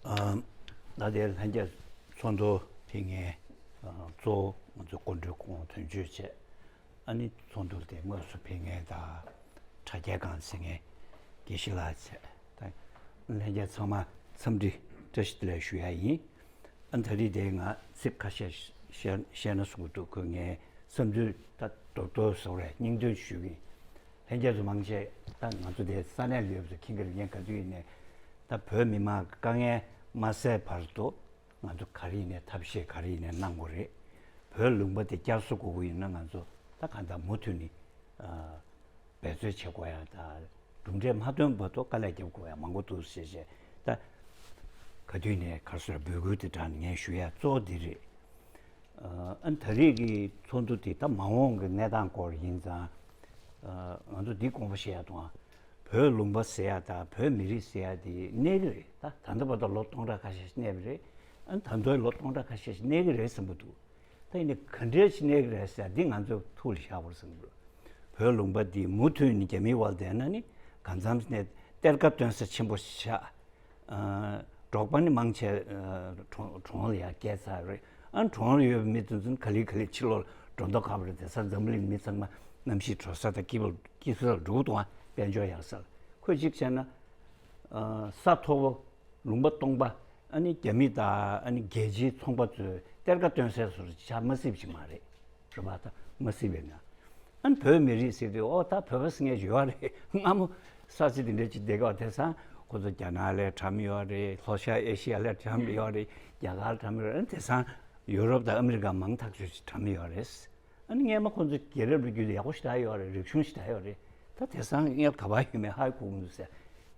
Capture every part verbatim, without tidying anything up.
ཨ། ད་ལྟའི་ལྷན་རྒྱས་ཚོགས་འདུ་དེ་ངས་ཨ་གཙོ་བོ་ང་ཚོ་སྐུ་མགྲོན་ཁོང་དོན་གཅོད་བྱས། ཨ་ནི་ཚོགས་འདུ་དེ་དངོས་སུ་ཕེབས་མཁན་དང་དྲ་རྒྱའི་སྒང་གསན་མཁན་དགེ་བཤེས་ལགས་བྱས། ད་ལྷན་རྒྱས་ཚང་མ་འཚམས་འདྲི་བཀྲ་ཤིས་བདེ་ལེགས་ཞུ་ཡ་ཡིན། ཨ་ད་རེས་དེ་ང་ཚིག་ཁ་ཤས་བཤད་བཤད་ན་བཟང་གི་འདུག་ཁོས་ངའི་བསམ་ཚུལ་ད་རྡོག་རྡོག་བཟོ་རེད། སྙིང་དོན་ཞུ་གི་ཡིན། ལྷན་རྒྱས་ཚོ་མང་ཆེ་ད་ང་ཚོ་དེ་ས་གནས་ལ་ཡོད་པ་ཚོ་མཁྱེན་གྱི་རེད། ངས་ག་དུས་ཡིན་ནའི་ད་བོད་མི་མང་གི་དཀའ་ངལ་མ་སེལ་བར་དུ་ང་ཚོ་ག་རེ་ཡིན་ནའི་ཐབས་ཤེས་ག་རེ་ཡིན་ནའི་གནང་དགོས་རེད། བོད་ལུང་པ་དེ་བསྐྱར་གསོ་དགོས་ཀྱི་ཡིན་ན་ང་ཚོ་ད་གང་ལྟར་མུ་མཐུད་ནས་ཨ་འབད་རྩོལ་བྱེད་དགོས་ཡ་ད་གྲུབ་འབྲས་མ་ཐོན་བར་དུ་དཀའ་ལས་རྒྱབ་དགོས་ཡ་མང་པོ་འདུག་ཟེར་བྱས་ད་ག་དུས་ནས་ག་སོ་འབོད་སྐུལ་དེ་དྲངས་ནས་ངས་ཞུ་ཡ་གཙོ་བོ་འདི་རེད། ཨ་ཨ་ད་རེས་ཀྱི་ཚོགས་འདུ་དེ་ད་མ་འོངས་ཀྱི་གནས་སྟངས་སྐོར་ཡིན་ཙང་ཨ་ང་ཚོ་འདི་དགོངས་པ་བཞེས་ཡ་དང་བོད་ལུང་པ་ཟེར་ཡ་ད་བོད་མི་རིགས་ཟེར་ཡ་དེ་གནས་ཀྱི་རེད། ད་ད་ལྟ་བར་དུ་ལོ་སྟོང་ཕྲག་ཁ་ཤས་ཤིག་གནས་པ་རེད། ཨ་ད་དུང་ལོ་སྟོང་ཕྲག་ཁ་ཤས་ཤིག་གནས་ཀྱི་རེད་བསམ་གྱི་འདུག་ད་ཡིན་ནའི་ག་འདྲས་ཤིག་གནས་ཀྱི་རེད་ཟེར་འདི་ང་ཚོས་ཐུགས་ལ་བཞག་དགོས་བསམ་གྱི་འདུག་བོད་ལུང་པ་འདི་མུ་མཐུད་ནས་རྒྱ་མིའི་འོག་ལ་བསྡད་ན་ནི་གང་འཚམ་ནས་གཏེར་ཁ་སྟོན་ས་ཆེན་པོ་ཆགས། ཨ་འབྲོག་པ་ནི་མང་ཆེ་ཨ་གྲོང་གྲོང་ལ་ཡར་བསྐྱལ་ཚར་རེད། ཨ་གྲོང་ལ་ཡོད་པའི་མི་དེ་ཚོ་ནི་ག་ལེ་ག་ལེ་ཕྱི་ལོགས་ལ་འགྲོ་མདོག་ཁ་པོ་རེད། དེང་སང་འཛམ་གླིང་མི་ཚང་མ་གནམ་གཤིས་དྲོ་ས་དང་སྐྱིད་པོ་སྐྱིད་ས་ལ་འགྲོ་གི་འདུག་ཨ་དཔལ་འབྱོར་ཡག་ས་ལ་ཁོས་གཅིག་བྱས་ན་ཨ་ས་མཐོ་པོ། ལུང་པ་སྟོང་པ། ཨ་ནི་རྒྱ་མི་དང་ཨ་ནི་རྒྱལ་སྤྱིའི་ཚོང་པ་ཚོས་གཏེར་ཁ་སྟོན་སའི་བཟོ་འདྲ་ཆགས་མ་སྲིད་པ་ཅིག་མ་རེད། རེད་པ། ད་མ་སྲིད་པའི་ངང་། ཨ་ནི་བོད་མི་རིགས་ཟེར་དུས་ཨོ་ད་བོད་པ་ཟེར་མཁན་ཡོད་རེད། སྔ་མོ་ས་ཆ་དེ་འདྲ་ཅིག་བསྡད་སྐབས་དེང་སང་ཁོ་ཚོ་རྒྱ་ནག་ལ་གྲམ་ཡོད་རེད། ལྷོ་ཤར་ཨེ་ཤི་ཡ་ལ་གྲམ་ཡོད་རེད། རྒྱ་གར་གྲམ་ཡོད་རེད། ཨ་ནི་དེང་སང་ཡུ་རོབ་དང་ཨ་མི་རི་ཀ་མང་ཐག་ཆོད་ཅིག་གྲམ་ཡོད་རེད། ཨ་ནི་སྔས་མ་ཁོང་ཚོ་རྒྱལ་རབས་ལོ་རྒྱུས་དེ་ཡག་པོ་ཞེ་དྲག་ཡོད་རེད། རིག་གཞུང་ཞེ་དྲག་ཡོད་རེད། ད་དེང་སང་སྔས་ག་པར་ཡོད་མེད་ཧ་གོ་གི་མི་འདུག་ཟེར།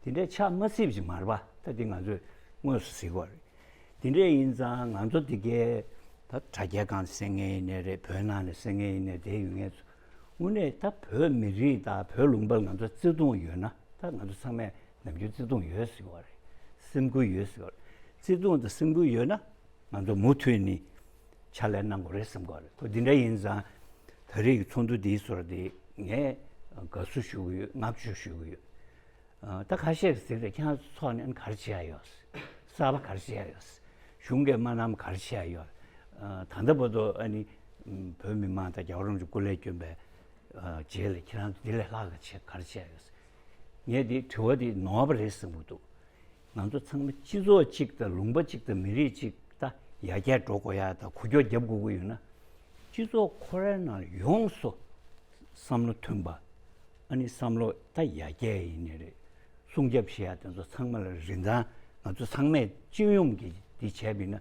དེ་འདྲའི་ཆགས་མ་སྲིད་པ་ཅིག་མ་རེད་པ། ད་འདི་ང་ཚོས་དངོས་སུ་གཟིགས་པ་རེད། དེ་འདྲ་ཡིན་ཙང་ང་ཚོ་འདི་གའི་ད་དྲ་རྒྱའི་སྒང་གསན་མཁན་ཡིན་ནའི་རེད། བོད་ནང་ནས་གསན་མཁན་ཡིན་ནའི་དེ་ཡོད་མཁན་ཚོ་དངོས་གནས་ད་བོད་མི་རིགས་དང་བོད་ལུང་པར་ང་ཚོ་བརྩེ་དུང་ཡོད་ན། ད་ང་ཚོ་ཚང་མས་ནམ་རྒྱུན་བརྩེ་དུང་ཡོད་ཟེར་བ་རེད། སེམས་འགུལ་ཡོད་ཟེར་བ་རེད། བརྩེ་དུང་དང་སེམས་འགུལ་ཡོད་ན། ང་ཚོ་མུ་མཐུད་ནས་ཕྱག་ལས་གནང་དགོས་རེད་བསམ་གི་རེད། ཁོ་འདི་འདྲ་ཡིན་ཙང་ད་རེས་ཀྱི་ཚོགས་འདུ་འདིའི་ཟུར་དེ་ངས་དགའ་བསུ་ཞུ་གི་ཡོད། བསྔགས་བརྗོད་ཞུ་གི་ཡོད། ཨ་ད་ཁ་ཤས་ཀྱིས་ཟེར་རེད། ཁྱེད་རང་ཚོ་ཚོགས་ནས་ག་རེ་བྱེད་ཡ་ཡོད། གསར་པ་ག་རེ་བྱེད་ཡ་ཡོད། གཞུང་གིས་མ་གནང་ག་རེ་བྱེད་ཡ་ཡོད། ཨ་ད་ལྟ་བར་དུ་ཨ་ནི་བོད་མི་མང་དང་རྒྱལ་བ་རིན་པོ་ཆེ་སྐུ་ལས་བསྐྱོན་པའི་ཨ་རྗེས་ལ་ཁྱེད་རང་ཚོ་འདི་ལས་ལྷག་ག་བྱེད་ག་རེ་བྱེད་ཡ་ཡོད། ངས་འདི་དྲི་བ་འདི་ནོར་བ་རེད་བསམ་གྱི་འདུག་ང་ཚོ་ཚང་མ་སྤྱི་ཚོགས་གཅིག་དང་ལུང་པ་གཅིག་དང་མི་རིགས་གཅིག་ད་ཡར་རྒྱས་འགྲོ་དགོས་ཡ་དང་འགུལ་སྐྱོད་རྒྱབ་དགོས་ཀྱི་ཡོད་ན། སྤྱི་ཚོགས་ཁོ་རའི་ནང་ཡོངས་སུ་བསམ་བློ་མཐུན་པ། ཨ་ནི་བསམ་བློ་ད་ཡར་རྒྱས་ཡིན་ནི་རེད། སྲུང་སྐྱོབ་བྱེད་ཡ་དེ་ཚོ་ཚང་མ་ལ་རིན་ཐང་ང་ཚོ་ཚང་མས་སྤྱི་ཡོངས་ཀྱི་འདི་བྱས་པ་ཡིན་ན།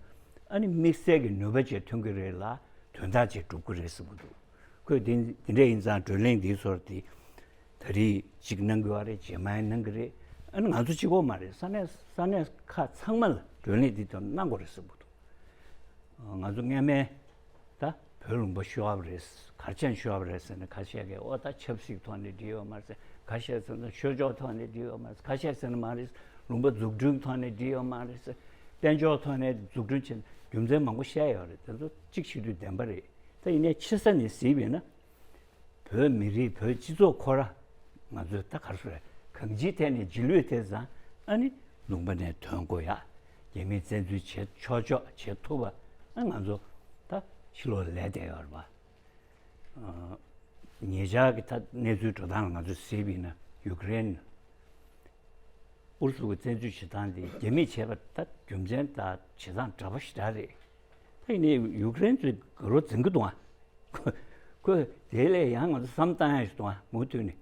ཨ་ནི་དམིགས་བསལ་གྱི་ནུས་པ་ཅིག་ཐོན་གྱི་རེད་ལ་དོན་དག་ཅིག་འགྲུབ་ཀྱི་རེད་བསམ་གྱི་འདུག་ཁོས་དེ་དེ་འདྲ་ཡིན་ཙང་བགྲོ་གླེང་འདིའི་ཟུར་དེ་ད་རེས་གཅིག་གནང་གི་ཡོད་རེད། རྗེས་མ་ཡང་གནང་གི་རེད། ཨ་ནི་ང་ཚོ་གཅིག་པོ་མ་རེད། ས་གནས་ས་གནས་ཁག་ཚང་མ་ལ་བགྲོ་གླེང་འདི་ཚོ་གནང་དགོས་རེད་བསམ་གྱི་འདུག་ང་ཚོ་སྔས་མའི་ད་བོད་ལུང་པ་ཤོར་བ་རེད། གར་ཆེན་ཤོར་བ་རེད་ཟེར་ནས་ཁ་ཤས་ཀྱིས་ཨོ་ད་ཆབ་སྲིད་ཐོག་ནས་འགྲིག་ཡོད་མ་རེད་ཟེར། ཁ་ཤས་ཟེར་ན་ཆོས་ཕྱོགས་ཐོག་ནས་འགྲིག་ཡོད་མ་རེད། ཁ་ཤས་ཟེར་ན་མ་རེད། ལུང་པ་འཛུགས་སྐྲུན་ཐོག་ནས་འགྲིག་ཡོད་མ་རེད་ཟེར། དཔལ་འབྱོར་ཐོག་ནས་འཛུགས་སྐྲུན་བྱས་ནས་རྒྱུ་མཚན་མང་པོ་བཤད་ཡོད་རེད། དེ་ཚོ་གཅིག་བྱེད་དུས་བདེན་པ་རེད། ད་ཡིན་ནའི་ཕྱི་ས་ནས་གཟིགས་པ་ཡིན་ན། བོད་མི་རིགས་བོད་སྤྱི་ཚོགས་ཁོ་ར་ང་ཚོས་ད་ག་རེ་ཟེར། གང་ཅིའི་ཐད་ནས་རྗེས་ལུས་དེ་ཙང་ཨ་ནི་ལུང་པ་ནས་ཐོན་དགོས་ཡ། རྒྱ་མིས་བཙན་འཛུལ་བྱེད་ཆོག་ཆོག་བྱེད་ཐུབ་པ། ཨ་ང་ཚོ་ད་ཕྱི་ལོགས་ལ་བསྡད་ཡོད་རེད་པ། ཨ་ཉེ་ཆར་གྱི་ད་གནས་ཚུལ་འགྲོ་སྟངས་ལ་ང་ཚོས་གཟིགས་པ་ཡིན་ན་ཡུཀ་རེན་ཨུ་རུ་སུ་གི་བཙན་འཛུལ་བྱེད་སྟངས་དེ་རྒྱ་མིས་བྱས་པ་ད་རྒྱུ་མཚན་དང་བྱེད་སྟངས་འདྲ་པོ་ཞེ་དྲག་རེད། ད་ཡིན་ནའི་ཡུཀ་རེན་ཚོས་དགའ་རོགས་འཛིན་གྱི་འདུག་ཨ། ཁོ་ཁོས་དེ་ལས་ཡང་ང་ཚོ་བསམ་བཏང་ཡ་ཞིག་འདུག་ཨ། མུ་མཐུད་ནས་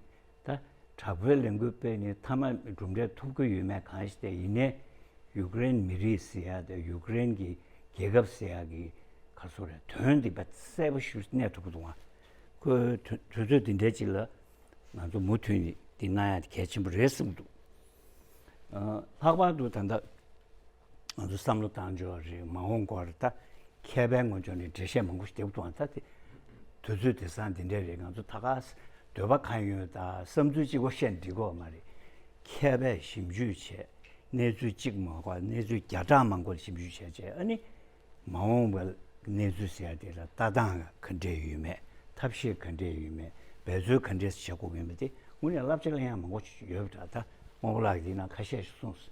ད་དྲག་པོའི་ལས་འགུལ་སྤེལ་ནས་མཐའ་མ་གྲུབ་འབྲས་ཐོབ་ཀྱི་ཡོད་མེད་གང་ཞིག་དེ་ཡིན་ནའི་ཡུཀ་རེན་མི་རིགས་ཟེར་ཡ་དེ་ཡུཀ་རེན་གྱི་རྒྱལ་ཁབ་ཟེར་ཡ་གི་ག་རེ་ཟེར་དགོས་རེད། དོན་དེ་བ་གསལ་པོ་ཞིག་གནས་ཐུབ་ཀྱི་འདུག་ཨ། ཁོས་དུས་དུས་ཚོད་འདི་འདྲའི་ཅིག་ལ་ང་ཚོ་མུ་མཐུད་ནས་འདི་གནང་ཡ་དེ་གལ་ཆེན་པོ་རེད་བསམ་གྱི་འདུག་ཨ། ལྷག་པར་དུ་ད་ལྟ་ང་ཚོ་བསམ་བློ་བཏང་ཕྱོགས་རེད། མ་འོངས་སྐོར་ད་མཁས་པའི་ངོས་ཕྱོགས་ནས་འགྲེལ་བཤད་མང་པོ་ཞིག་བརྒྱབ་འདུག་ད་དེ་དུས་ཚོད་དེང་སང་འདི་འདྲ་རེད། ང་ཚོ་ད་ག་འདོད་པ་གང་ཡོད་ད་བསམ་ཚུལ་གཅིག་པོ་བཤད་འགྲིག་གི་ཡོད་མ་རེད། མཁས་པས་ཞིབ་འཇུག་བྱས། གནས་ཚུལ་གཅིག་མ་གཏོགས་གནས་ཚུལ་བརྒྱ་ཕྲག་མང་པོ་ཞིབ་འཇུག་བྱས་བྱས། ཨ་ནི་མ་འོངས་པའི་གནས་ཚུལ་ཟེར་ཡ་དེ་ལ་ལྟ་སྟངས་ག་འདྲས་ཡོད་མེད། ཐབས་ཤེས་ག་འདྲས་ཡོད་མེད། འབད་རྩོལ་ག་འདྲས་བྱེད་དགོས་ཀྱི་ཡོད་མེད་དེ་དངོས་གནས་བསླབ་བྱ་གླེང་ཡ་མང་པོ་ཡོད་པ་འདྲ། ད་སྔོན་པོ་ལགས་ཀྱིས་འདི་ན་ཁ་ཤས་ཤིག་གསུངས་སོང་།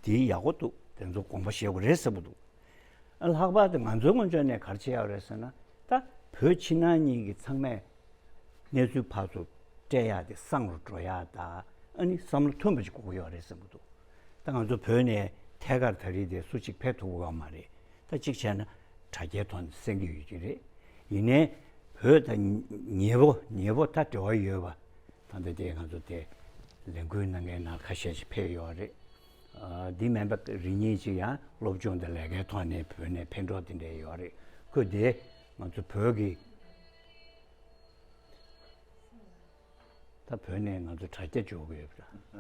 དེ་ཡག་པོ་འདུག་དེ་ཚོ་དགོངས་པ་བཞེས་དགོས་རེད་བསམ་གྱི་འདུག་ཨ། ལྷག་པར་དུ་ང་ཚོའི་ངོས་ཕྱོགས་ནས་ག་རེ་བྱེད་ཡག་རེད་ཟེར་ན། ད་བོད་ཕྱི་ནང་གཉིས་ཀྱི་ཚང་མས་གནས་ཚུལ་ཕར་ཚུར་སྤྲད་ཡག་དེ་སང་རུ་འགྲོ་ཡག་དང་། ཨ་ནི་བསམ་བློ་མཐུན་པ་ཅིག་དགོས་ཀྱི་ཡོད་རེད་བསམ་གྱི་འདུག་ད་ང་ཚོ་བོད་ནས་ཐད་ཀར་ད་རེས་དེ་སུ་གཅིག་ཕེབས་ཐུབ་ཀྱི་ཡོད་མ་རེད། ད་གཅིག་བྱས་ན་དྲ་རྒྱའི་ཐོག་ནས་གསན་གྱི་ཡོད་ཀྱི་རེད། ཡིན་ནའི་བོད་དང་ཉེ་པོ་ཉེ་པོ་ད་འབྲེལ་བ་ཡོད་པ། ད་ལྟ་དེ་ང་ཚོ་དེ་ལས་འགུལ་གནང་མཁན་ནང་ཁ་ཤས་ཤིག་ཕེབས་ཡོད་རེད། ཨ། འདི་མིན་པ་རེ་གཉིས་ཅིག་ཡང་སློབ་སྦྱོང་དང་ལས་ཀའི་ཐོག་ནས་བོད་ནས་ཕེབས་འགྲོ་དེ་འདྲ་ཡོད་རེད། ཁོས་དེ་ང་ཚོ་བོད་ཀྱི། ད་བོད་ནས་ང་ཚོ་དྲ་རྒྱ་འབྱོར་གྱི་ཡོད་པ་རེད།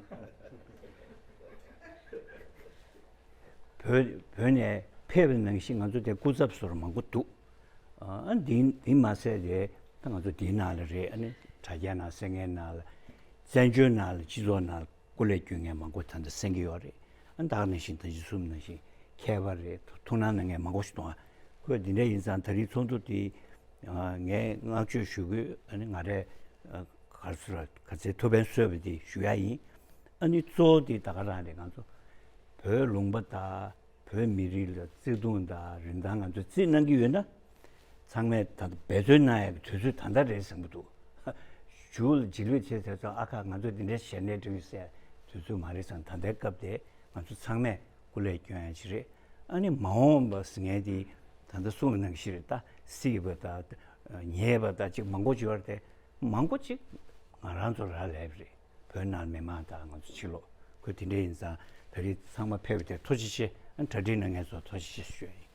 བོད་བོད་ནས་ཕེབས་པའི་ནང་བཞིན་ང་ཚོ་དེ་སྐུ་ཚབ་ཟུར་མང་པོ་འདུག་ཨ། འདི་འདི་མ་ཟད་དེ་ད་ང་ཚོ་འདིའི་ནང་ལ་རེད། ཨ་ནི་དྲ་རྒྱ་ནང་གསན་མཁན་ནང་ལ། བཙན་བྱོལ་ནང་ལ་སྤྱི་ཚོགས་ནང་ལ་སྐུ་ལས་བསྐྱོན་མཁན་མང་པོ་ད་ལྟ་གསན་གྱི་ཡོད་རེད། ཨ། ད་ག་ནང་བཞིན་ད་ཅི་གསུངས་ནང་བཞིན་མཁས་པ་རེད། ཐུགས་སྣང་གནང་མཁན་མང་པོ་ཞིག་འདུག་ཨ། ཁོས་འདི་འདྲ་ཡིན་ཙང་ད་རེས་ཚོགས་འདུ་དེ། ཨ། ངས་བསྔགས་བརྗོད་ཞུ་དགོས། ཨ་ནི་ང་རས། ཨ། ག་རེ་ཟེར། ག་ཚོད་ཐུབ་ཕན་གསོས་པ་དེ་ཞུ་ཡ་ཡིན། ཨ་ནི་གཙོ་བོ་དེ་ད་ག་རང་རེད། ང་ཚོ་བོད་ལུང་པ་དང་བོད་མི་རིགས་ལ་བརྩེ་དུང་དང་རིན་ཐང་ང་ཚོས་བརྩི་གནང་གི་ཡོད་ན། ཚང་མས་ད་ལྟ་འབད་བརྩོན་གནང་ཡག་གི་དུས་ཚོད་ད་ལྟ་རེད་བསམ་གྱི་འདུག་མཇུག་ལ་རྗེས་ལུས་བྱས་ཚར་ཙང་། ཨ་ཁ། ང་ཚོ་འདི་འདྲའི་ཞལ་ནས་འགྲིག་ཡོད་ཟེར་དུས་ཚོད་མ་རེད་བསམ། ད་ལྟའི་སྐབས་དེ་ང་ཚོ་ཚང་མས་སྐུ་ལས་བསྐྱོན་ཡག་ཅིག་རེད། ཨ་ནི་མ་འོངས་པ་ཟེར་མཁན་དེ་ད་ལྟ་གསུངས་པ་ནང་བཞིན་རེད། ད་སྲིད་པ་དང་ཉེས་པ་དང་ཅིག་མང་པོ་ཅིག་ཡོད་རེད་དེ། མང་པོ་ཅིག་ང་རང་ཚོ་རག་ལས་པ་རེད། བོད་ནང་མི་མང་དང་ང་ཚོ་ཕྱི་ལོགས། ཁོས་དེ་འདྲ་ཡིན་ཙང་ད་རེས་ཚང་མ་ཕེབས་པ་དེ་ཐུགས་རྗེ་ཆེ། ཨ། གྲ་སྒྲིག་གནང་མཁན་ཚོ་ཐུགས་རྗེ་ཆེ་ཞུ་ཡ་ཡིན།